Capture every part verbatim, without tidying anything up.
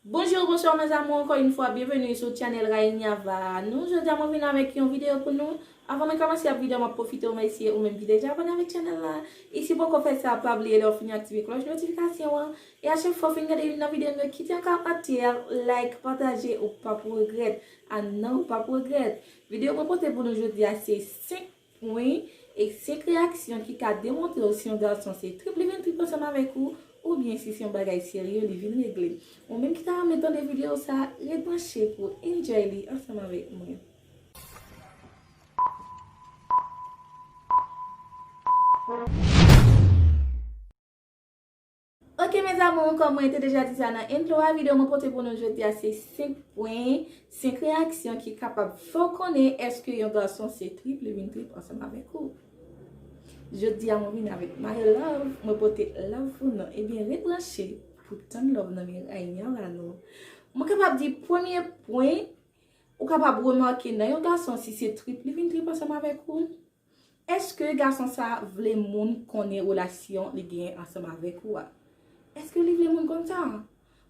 Bonjou, bonswa, mes amours, ankò yon fwa, byenveni sou channel Raïnia va. Nou, jodi a, mwen vin avèk yon videyo pou nou. Avan mwen kòmanse ak videyo, mwen pwofite remèsye ou menm ki deja abòne avèk channel la. E si w poko fè sa, pa bliye lè w fini aktive klòch notifikasyon an. E a chak fwa w fin gade youn nan videyo nou yo, kite yon kòmantè, like, pataje, ou p ap regrèt. A non, ou p ap regrèt. Videyo mwen pote pou nou jodi a, se senk pwen e senk reyaksyon ki ka demontre w si yon gason se trip li vin trip ansanm avèk ou, oubyen si se yon bagay serye li vin regle. Ou menm ki ta renmen tande videyo sa, ret branche pou w enjoy li ansanm avèk mwen. Ok, mes amours, kòm mwen te deja di sa nan intro a, videyo mwen pote pou nou jodi a se senk pwen, senk reyaksyon ki kapab fè w konnen èske yon gason se trip li vin trip ansanm avèk ou. Jodi a mwen vin avèk my love, mwen pote love pou nou. Ebyen, ret branche pou tann love nan men Raïnia va nou. Mwen kapab di premye pwen, ou kapab remake nan yon gason si se trip li vin trip ansanm avèk ou. Èske gason sa vle moun konnen relasyon li genyen ansanm avèk ou a? Èske li vle moun konn sa?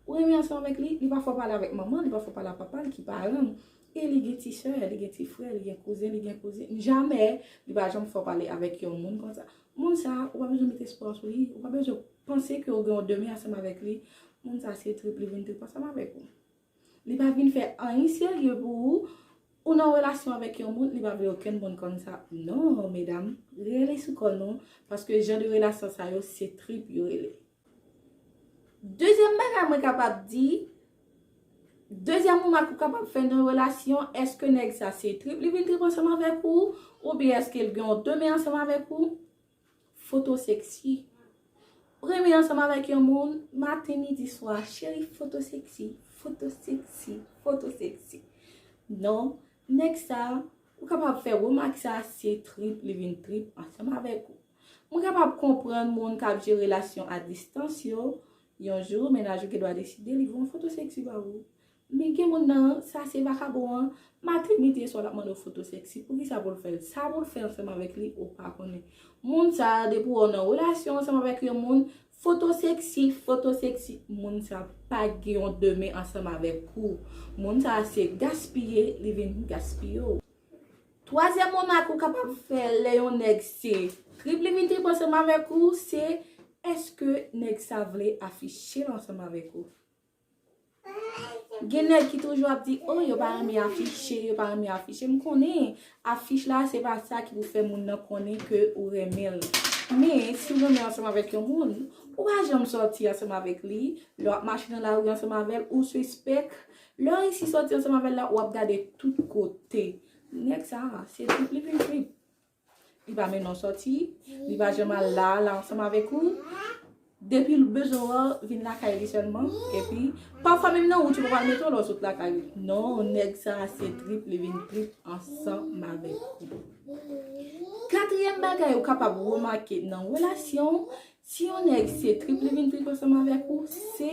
Ou renmen ansanm avèk li, li pa fè w pale avèk manman, li pa fè w pale ak papa l ki paran l. E li gen ti sè, li gen ti frè, li gen kouzen, li gen kouzin. Jamè li pa janm fè w pale avèk yon moun konsa. Moun sa, ou pa bezwen met espwa w sou li, ou pa bezwen panse ke w gen yon demen ansanm avèk li. Moun sa se trip li vin trip ansanm avèk ou. Li pa vin fè anyen serye pou ou. Ou nan relasyon avèk yon moun, li pa vle okenn moun konn sa. Non, medam, rele sou kò nou, paske jan de relasyon sa yo, se trip yo rele. Dezyèm bagay mwen kapab di, dezyèm remak ou kapab fè nan relasyon, èske nèg sa se trip li vin trip ansanm avèk ou, oubyen èske l gen yon demen ansanm avèk ou? Foto seksi. Ou renmen ansanm avèk yon moun, maten, midi, swa, cheri, foto seksi, foto seksi, foto seksi. Non, nèg sa, ou kapab fè remak sa, se trip li vin trip ansanm avèk ou. Mwen kapab konprann moun k ap jere relasyon a distans yo, yon jou, mennaj ou gen dwa deside li voye yon foto seksi ba ou. Men gen moun nan, sa se vakabon an, maten, midi e swa l ap mande w foto seksi. Poukisa pou l fè l? Sa pou l fè ansanm avèk li, ou pa konnen. Moun sa, depi w nan relasyon ansanm avèk yon moun, foto seksi, foto seksi, moun sa pa gen yon demen ansanm avèk ou. Moun sa se gaspiye, li vin gaspiye w. Twazyèm remak ou kapab fè lè yon nèg se trip li vin trip ansanm avèk ou, se èske nèg sa vle afiche l ansanm avèk ou? Gen nèg ki toujou ap di, "Oh, yo pa renmen afiche, yo pa renmen afiche." M konnen afich la, se pa sa ki pou fè moun nan konnen ke ou renmen l. Men, si w renmen ansanm avèk yon moun, ou pa janm sòti ansanm avèk li. Lè w ap mache nan lari ansanm avè l, ou sispèk. Lè w resi sòti ansanm avè l la, w ap gade tout kote. Nèg sa, se trip li vin trip. Li pa mennen w sòti, li pa janm al la, la ansanm avèk ou. Depi l bezwen w, vin lakay li sèlman. Epi, pafwa menm nan wout, yo pa pral mete w lè w sot lakay li. Non, nèg sa a se trip, li vin trip ansanm avèk ou. Katriyèm bagay ou kapab remake nan relasyon, si yon nèg se trip, li vin trip ansanm avèk ou, se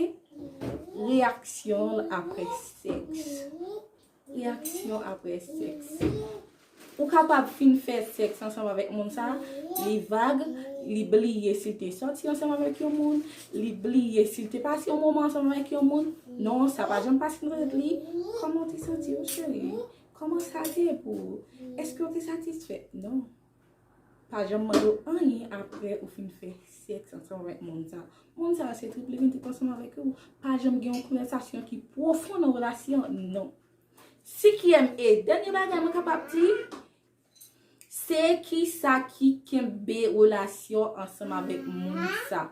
reyaksyon l apre sèks. Reyaksyon apre sèks. Ou kapab fin fè sèks ansanm avèk moun sa, li vag, li bliye si l te sòti ansanm avèk yon moun, li bliye si l te pase yon moman ansanm avèk yon moun. Non, sa pa janm pase nan tèt li. Kòman w te santi w, cheri? Kòman sa te ye pou ou? Èske w te satisfè? Non. Pa janm mande w anyen apre ou fin fè sèks ansanm avèk moun sa. Moun sa se trip li vin trip ansanm avèk ou. Pa janm gen yon konvèsasyon ki pwofon nan relasyon, non. Senkyèm e dènye bagay mwen kapab di, se kisa ki kenbe relasyon ansanm avèk moun sa.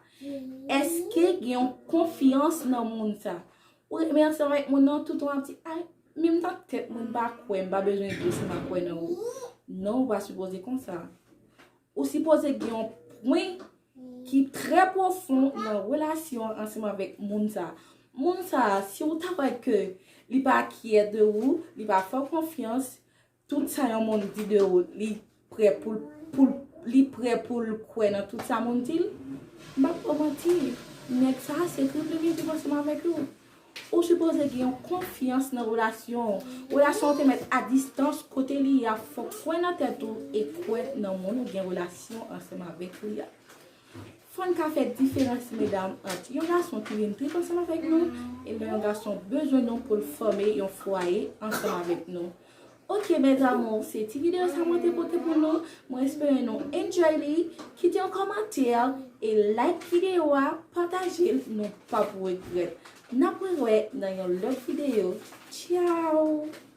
Èske gen yon konfyans nan moun sa? Ou renmen ansanm avèk moun nan, toutan w ap di, "Ay, menm nan tèt mwen, m pa kwè, m pa bezwen di w si m pa kwè nan ou." Non, ou pa sipoze konsa. Ou sipoze gen yon pwen ki trè pwofon nan relasyon ansanm avèk moun sa. Moun sa, si ou ta wè ke li pa kyè de ou, li pa fè w konfyans, tout sa yon moun di de ou, li prè pou l, pou l, li prè pou l kwè nan tout sa moun di l, m p ap ba w manti, nèg sa se trip li vin trip ansanm avèk ou. Ou sipoze gen yon konfyans nan relasyon w. Relasyon w te mèt a distans, kote li ye a, fòk kwè nan tèt ou e kwè nan moun ou gen relasyon ansanm avèk li a. Fò n ka fè diferans, medam, ant yon gason ki vin trip ansanm avèk nou, e lè yon gason bezwen nou pou l fòme yon fwaye ansanm avèk nou. Ok, mes amours, se ti videyo sa mwen te pote pou nou. Mwen espere nou enjoy li. Kite yon kòmantè e like videyo a, pataje l, nou p ap regrèt. N ap rewè nan yon lòt videyo. Tchao!